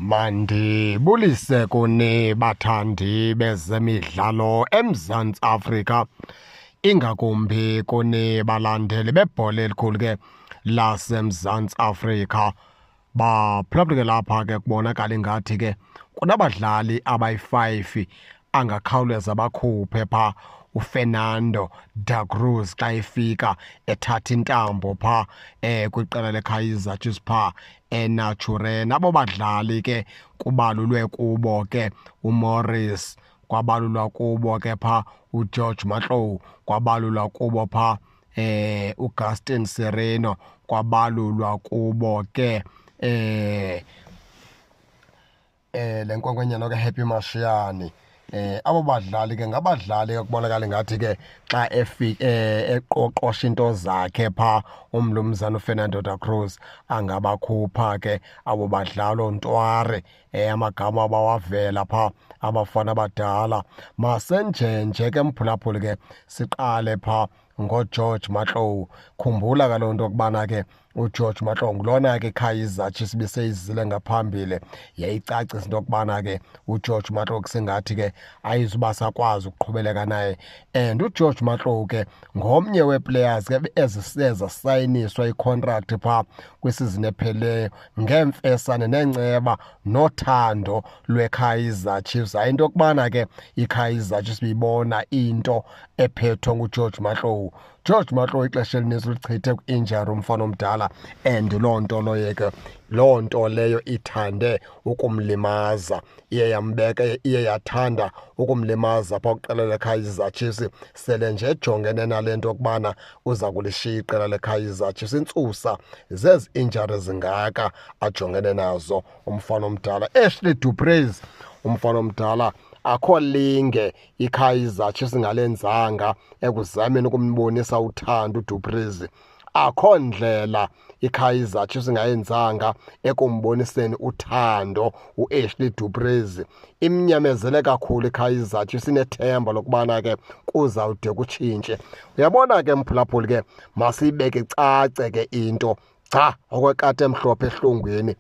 Mandibulise kuni bathandi bezemidlalo eMzantsi Afrika, ingakumbi kuni balandeli bebhola elikhulu ke laseMzantsi Afrika. Baphulaphuli ke lapha ke kubonakala ingathi ke kunabadlali abayi-5 angakhawuleza bakhuphe pha uFernando da Cruz xa efika ethatha intambo pha kwiqela leKaizer Chiefs pha eNaturena. Abo badlali ke kubalulwe kubo ke uMorris, kwabalulwa kubo ke pha uGeorge Matlou, kwabalulwa kubo pha uGaston Sereno, kwabalulwa kubo ke le nkwenkwenyana ke Happy Mashiane. Abo badlali ke ngabadlali ekubonakala ngathi ke xa efika eqoqosha into zakhe pha umlumzana uFernando da Cruz angabakhupha ke abo badlali ontware, amagama abawavela pha abafana abadala. Masenjenje ke mphulaphuli ke siqale pha ngoGeorge Matlou. Khumbula kaloku into yokubana ke uGeorge Matlou ngulona ke Kaizer Chiefs beseyizile ngaphambili, yayicacisa into yokubana ke uGeorge Matlou kusengathi ke ayizuba sakwazi ukuqhubeleka naye. And uGeorge Matlou ke ngomnye wee-players ke eziseza sayiniswa i-contract pha kwisizini ephelileyo ngeemfesane nenceba nothando lweKaizer Chiefs. Hayi into yokubana ke iKaizer Chiefs biyibona into ephethwe nguGeorge Matlou. George Matlou ixesha elininzi ulichithe kwi-injury umfana omdala, and loo nto loye ke loo nto leyo ithande ukumlimaza, iye yambeka, iye yathanda ukumlimaza phaa kwiqela leKaizer Chiefs. Sele nje ejongene nale nto yokubana uza kulishiya iqela leKaizer Chiefs, intsusa zezi injuries zingaka ajongene nazo umfana omdala. Ashley Du Preez umfana omdala, akho linge iKaizer Chiefs ngalenzanga ekuzameni ukumbonisa uthando uDu Preez. Akho ndlela iKaizer Chiefs ingayenzanga ekumboniseni uthando uAshley Du Preez. Imnyamezele kakhulu iKaizer Chiefs, inethemba lokubana ke kuzawude kutshintshe. Uyabona ke mphulaphuli ke, masiyibeke icace ke into cha okwekati emhlophe ehlungwini.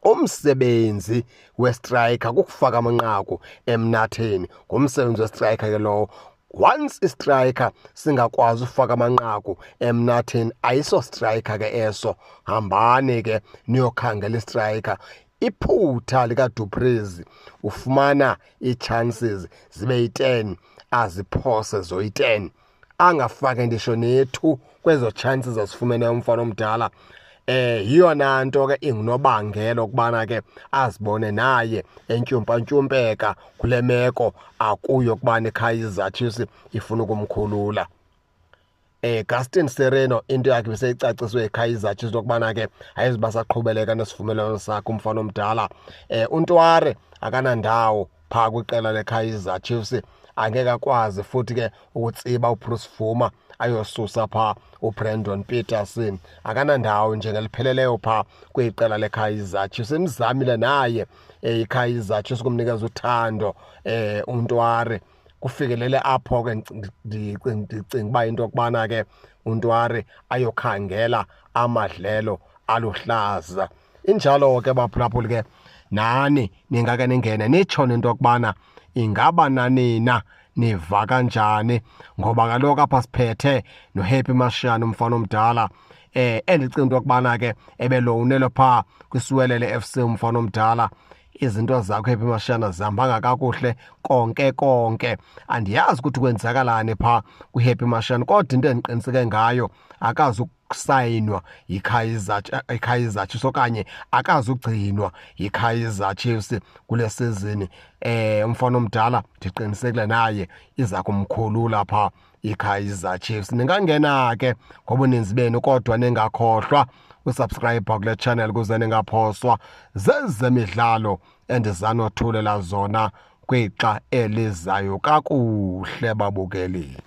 Umsebenzi westriker kukufaka amanqaku emnatheni, ngumsebenzi westriker ke lowo. Once istriker singakwazi ufaka amanqaku emnatheni, ayiso striker ke eso. Hambani ke niyokhangela istriker. Iphutha likaDu Preez, ufumana ii-chances zibe yi-10, aziphose zoyi-10, angafaki ndisho ne-2 kwezo chances azifumeneyo umfana omdala. Yiyona nto ke ingunobangela ukubana ke azibone naye entyumpa-ntyumpeka kule meko akuyo kubana iKaizer Chiefs ifuna ukumkhulula. Gaston Sereno into yakhe beseyicaciswe iKaizer Chiefs lokubana ke ayizuba saqhubeleka nesivumelwano sakhe umfana omdala. uNtware akanandawo phaa kwiqela leKaizer Chiefs, angeke akwazi futhi ke ukutsiba uBruce Bvuma ayosusa phaa uBrandon Petersen, akanandawo nje ngelipheleleyo phaa kwiqela leKaizer Chiefs. Imzamile naye iKaizer Chiefs kumnikeza uthando uNtware, kufikelele apho ke ndicinga uba into yokubana ke uNtware ayokhangela amadlelo aluhlaza. Injalo ke baphulaphuli ke, nani ningake ningene nitsho into yokubana ingaba nanina niva kanjani, ngoba kaloku apha siphethe noHappy Mashiane umfana omdala, endicinga into yokubana ke ebelowunelo phaa kwiSiwelele FC umfana omdala. Izinto zakho Happy Mashiane zihambanga kakuhle konke konke, andiyazi ukuthi kwenzakalani phaa kwiHappy Mashiane, kodwa into endiqiniseke ngayo akazukusayinwa yiKaizer Chiefs okanye akazugcinwa yiKaizer Chiefs kule sizini. Umfana omdala ndiqinisekile naye iza kumkhulula phaa iKaizer Chiefs. Ningangena ke ngobuninzi benu, kodwa ningakhohlwa usubscribe kule channel ukuze ningaphoswa zezemidlalo endizanothulela zona kwixa elizayo. Kakuhle babukeli.